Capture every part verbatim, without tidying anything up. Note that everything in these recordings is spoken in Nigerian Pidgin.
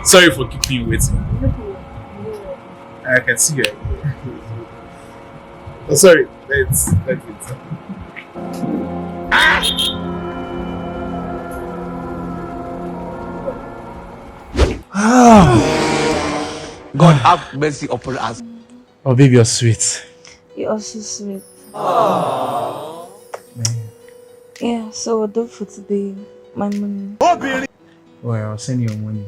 Sorry for keeping you waiting. I can see you. Oh, sorry. Let's let it. Ah! God have mercy upon us. Oh, baby, you're sweet. You're also sweet. Yeah, so we're done for today. My money. Well, I'll send you your money.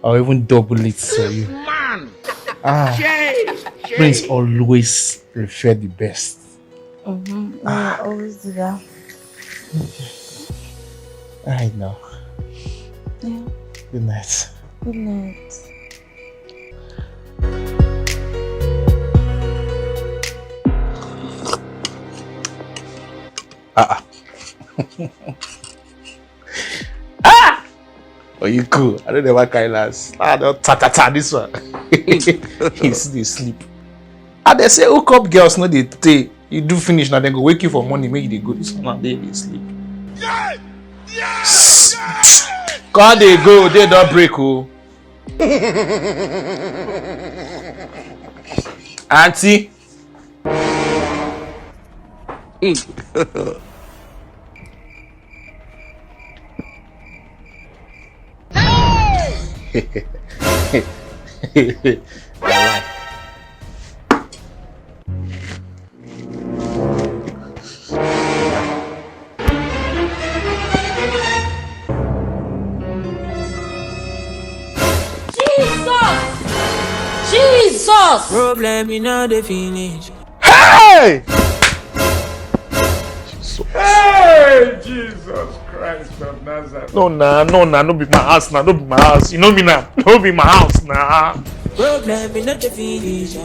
I'll even double it for you. Man! Ah, Jay! Jay! Prince always prefer the best. Mm-hmm. Yeah, always do that. Okay. All right now. Yeah. Good night. Good night. Ah. Ah! Oh, you cool. I don't know what kind last. Ah, don't ta ta ta this one. He's still sleep. And they say hook up girls no dey stay. You do finish now, then go wake you for morning, make you dey go. This one now, they dey sleep. Come they go, they don't break. Oh. Auntie. Jesus! Jesus! Problem in all the finish. Hey! Jesus. Hey, Jesus Christ of Nazareth. No, nah, no, nah, no be my house, nah, no be my house. You know me now, no be my house, nah. Problem in all the finish.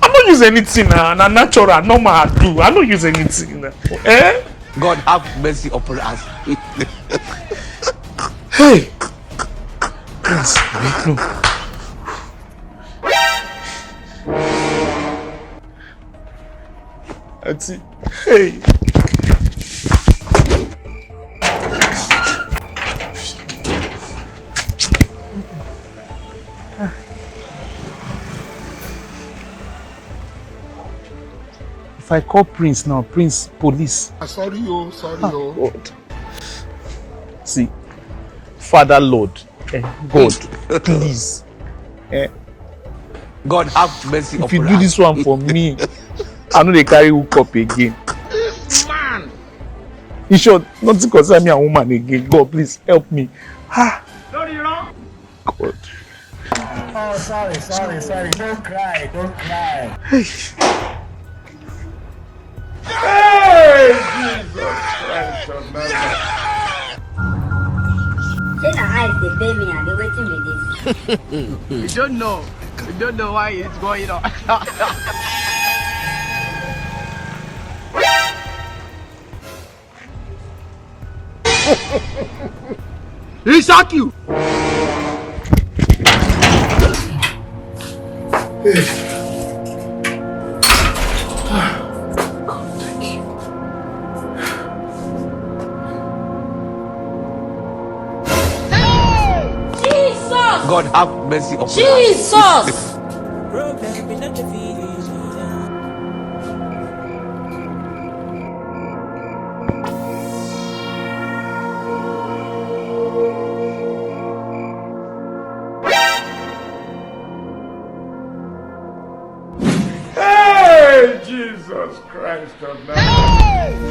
I don't use anything, nah, nah, natural, normal, I do. I don't use anything, nah. Eh? God have mercy upon us. Hey! Yes, no. Auntie, hey. If I call Prince now, Prince, police. Ah, sorry, oh, sorry, oh. God. See, Father Lord, eh, God, please. Eh, God have mercy upon us. If you do this one for me, I know they carry hook up again. This man. In short, nothing concern me and woman again. God, please help me. Ah. No, you wrong. God. Oh, sorry, sorry, sorry. Don't cry, don't cry. Hey, Jesus Christ of Nazareth. Say na eyes dey pay me, and wetin be this? We don't know. We don't know why it's going on. He shock you. God, thank you. Jesus! God have mercy upon us. Jesus! Hey, Jesus Christ of Nazareth.